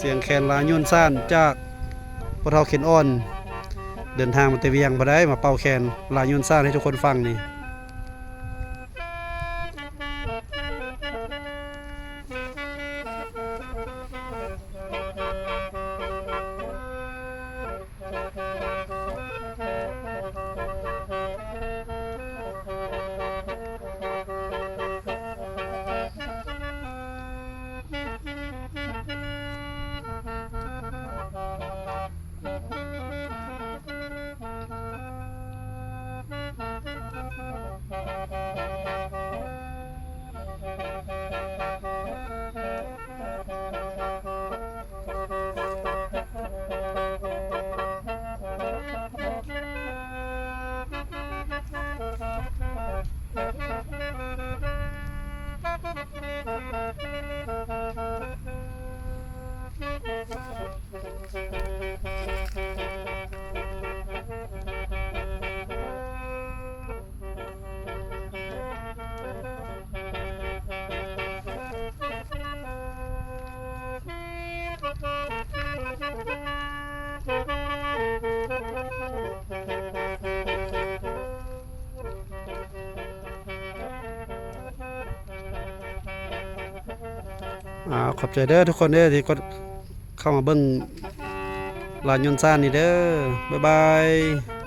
ສຽງແຄນລາຍຍົນຊານຈາກພໍ່ເຖົ້າເຂັນອ່ອນ ເດີນທາງມາແຕ່ວຽງ ບໍ່ໄດ້ມາເປົ່າແຄນລາຍຍົນຊານໃຫ້ທຸກຄົນຟັງນີ້. ອ່າ ຂອບໃຈເດີທຸກຄົນເດີ ທີ່ກົດເຂົ້າມາເບິ່ງລານຍົນຊານນີ້ເດີ. ບາຍບາຍ.